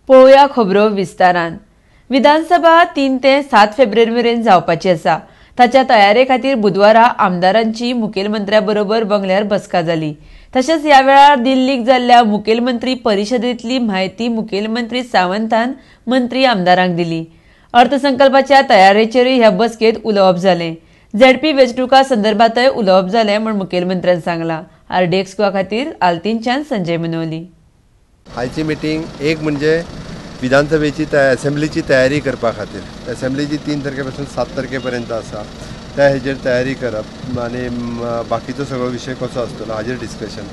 पळोवया खबरो विस्तारान. विधानसभा 3 ते 7 फेब्रुवारी मेरेन जावपाची आसा. ताच्या तयारे खातीर बुधवारा आमदारांची मुखेलमंत्र्या बरोबर बंगल्यार बसका जाली. तशेंच ह्या वेळार दिल्लीक जाल्ल्या मुखेलमंत्री परिशदेंतली म्हायती मुखेलमंत्री सावंतान मंत्री आमदारांक दिली. अर्थसंकल्पाच्या तयारेचेरूय ह्या बसकेंत उलोवप जालें. झेडपी वेंचणुका संदर्भातय उलोवप जालें म्हूण मुखेलमंत्र्यान सांगलां. आरडीएक्स गोवा खातीर आल्तीनच्यान संजय मनोली. आयची मिटींग एक म्हणजे विधानसभेची असेंब्लीची तयारी करपा खातीर. असेंब्लीची 3 तारखे पासून 7 तारखे पर्यंत आसा, त्या हेजेर तयारी करप आनी बाकीचो सगळो विशय कसो आसतलो हाजेर डिस्कशन.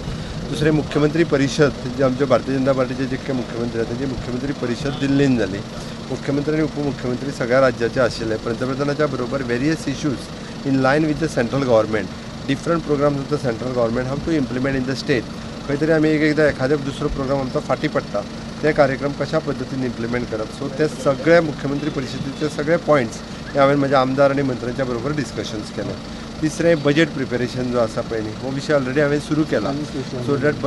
दुसरें मुख्यमंत्री परिशद, जे आमचे भारतीय जनता पार्टीचे जितके मुख्यमंत्री आसा तेंची मुख्यमंत्री परिशद दिल्लीन जाली. मुख्यमंत्री आनी उपमुख्यमंत्री सगळ्या राज्याचे आशिल्ले. पंतप्रधानाच्या बरोबर various issues in line with the central government, different programmes of the central government how to implement in the state. खंय तरी आमी एक एकदां एखादो दुसरो प्रोग्राम आमचो फाटीं पडटा, ते कार्यक्रम कशा पद्दतीन इम्प्लिमेंट करप. सो ते सगळे मुख्यमंत्री परिशदेचे सगळे पॉयंट्स हे हांवें म्हज्या आमदार आनी मंत्र्यांच्या बरोबर डिस्कशन्स केले. तिसरें बजेट प्रिपेरेशन जो आसा पळय न्ही, हो विशय ऑलरेडी हांवें सुरू केला. सो that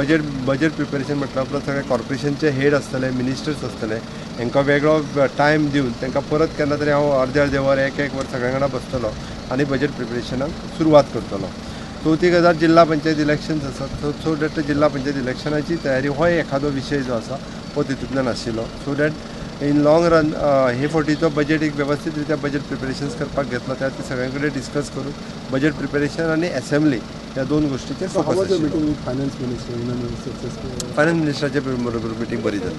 budget preparation म्हटल्या उपरांत सगळे कॉर्पोरेशनचे हेड आसतले, मिनिस्टर्स आसतले, हांकां वेगळो टायम दिवन तांकां परत केन्ना तरी हांव अर्दे अर्दे वर एक एक वर सगळ्यां वांगडा बसतलो आनी बजेट प्रिपेरेशनाक सुरवात करतलो. चवथी गजाल जिल्हा पंचायत इलेक्शन्स आसात, सो that जिल्हा पंचायत इलेक्शनाची तयारी हो एखादो विशय जो आसा हो तितूंतल्यान आशिल्लो. So that in long run हे फावटीचो बजेट एक वेवस्थीत रित्या बजेट प्रिपेरेशन्स करपाक घेतलो. त्या खातीर सगळ्यां कडेन डिस्कस करून बजेट प्रिपेरेशन आनी असेंब्ली ह्या दोन गोश्टीचेर फोकस आशिल्लो. फायनान्स मिनिस्टराचे बरोबर मिटींग बरी जाली.